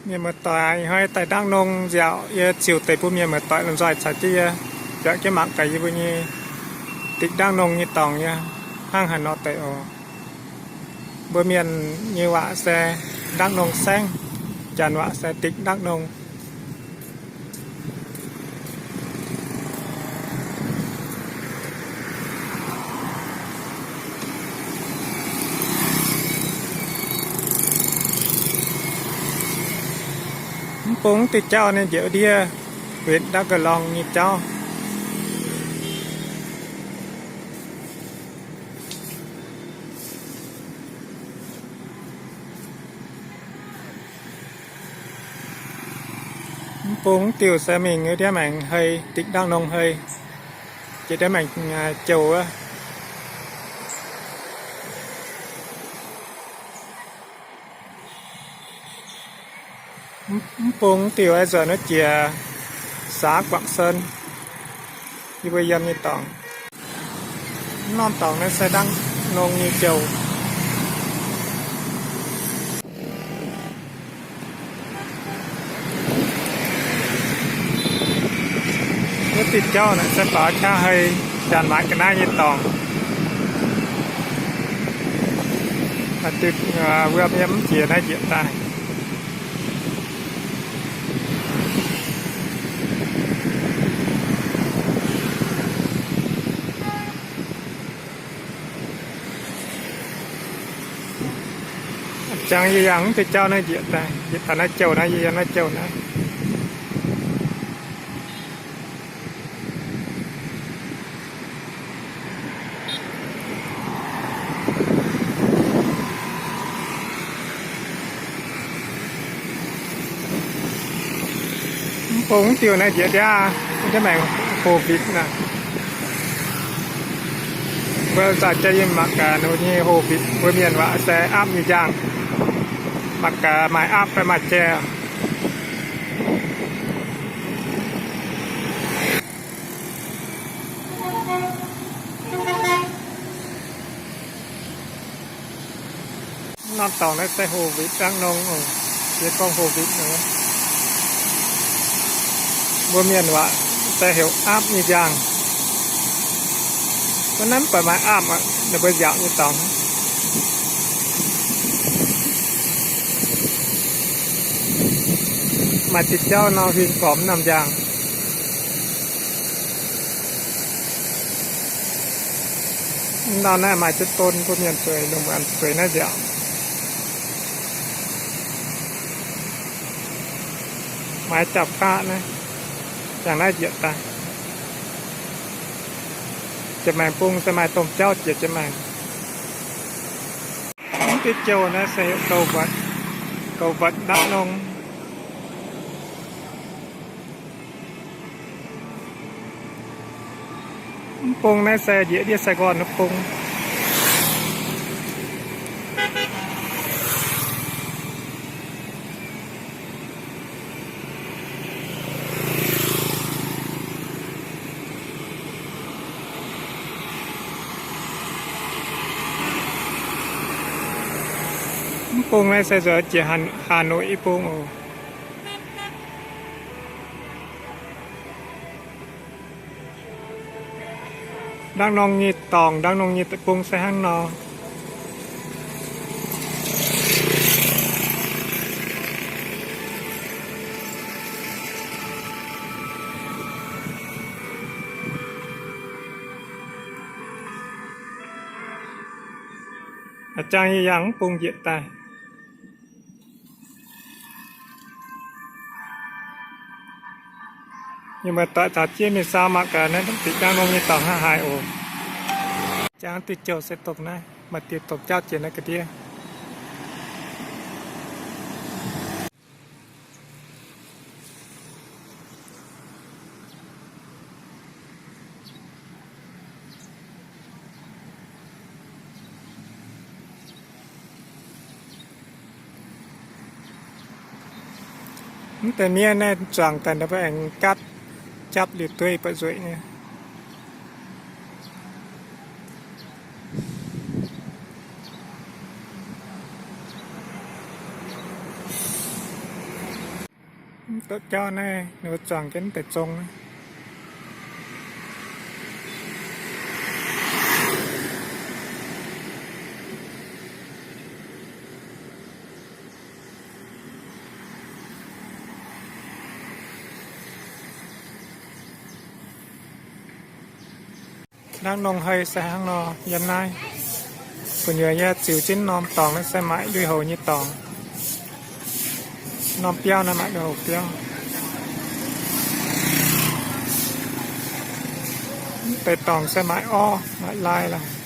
Mienh muoz-doic, ih hnoi daaih Đắk Nông nziaauc, yie ziux deix bun mienh muoz-doic lomh nzoih caux jienv yie biaux jienv mangc gaax yie mbuo nyei Dikc Đắk Nông nyei dorngx yie hnangv haaix nor deix oc. Mbuo mienh nyei waac se Đắk Nông Saengv, Janx waac se Dikc Đắk Nông. Mv bung diuh jauv naaiv njoux ndiev, huyện Đắk Gờ Long nyei jauv. Mv bung diuh se mingh ndiev maengx hei, Dikc Đắk Nông hei, jiex ndiev maengx jouh wuov. Mv bung diuh aengx nzuonx wuov jiex xã Quảng Sơn, yie mbuo yiem nyei dorngx. Mv norm dorngx naaiv se Đắk Nông nyei jouh. Wuov diuh jauv naaiv se faaux qaqv hei, janx maaiz ga'naaiv nyei dorngx. Wuov yiem mv jiex naaiv njiec daaih. Jangx yie yangh mv diuh jauv naaiv njiec daaih, njiec taux naaiv jouh naaiv, yie yangh naaiv jouh naaiv. Mv bung diuh naaiv njiec ndiev, ndiev maengx Hồ Vịt naaiv. Mbuo zaqc jaa yie mangc gaax ninh nyei Hồ Vịt, mbuo mienh waac se aapv nyei njaangh. Mangc gaax maaih aapv fai maaih jai. Norm dorngx naaiv se Hồ Vịt Đắk Nông oc. Yie gorngv Hồ Vịt nor, mbuo mienh waac se heuc aapv nyei njaangh. Mv nanv baac maaih aapv, ninh mbuo nziaauc nyei dorngx. Maaih diuh jauv nor huing gormx norm njaangh. Mv nor naaiv maaih jienv don mbuo mienh zueiz, lungh muonz zueiz naaiv nziaauc. Maaih jauv-qaqv naaiv, jangx naaiv njiec daaih. Jiex maengx bung se maaih domh jauv jiex jiex maengx. Mv diuh jouh naaiv se heuc Cầu Vượt, Cầu Vượt Đắk Nông. Mv bung naaiv se njiec ndiev Sài Gòn mv bung. Mv bung naaiv se nzuonx jiex Hà, Hà Nội i bung oc. Đắk Nông nyei dorngx, Đắk Nông nyei deic-bung se hnangv nor. A'jang yie yangh mv bung njiec daaih. Yie muoz-doic caux jienv mingh saau mangc gaax naaiv Dikc Đắk Nông nyei dorngx hnangv haaix oc. Jangx diuh jouh se dongh naaiv, maaih diuh domh jauv jiex naaiv ga'ndiev. Mv deix miev naaiv zuangx daaih nor mbuo aengx gaatv japv liuz dueiv buatc nzueic nyei. Doqc jauv naaiv ninh mbuo zuangx jienv deix zong naaiv. Hnangv nongh hei se hnangv nor yiem naaiv. Gu'nyuoz yie ziux jienv norm dorngx naaiv se maaic lui-houx nyei dorngx. Norm biauv naaiv maaic lui-houx biauv. Deix dorngx se maaic orv maaic lai lorqc.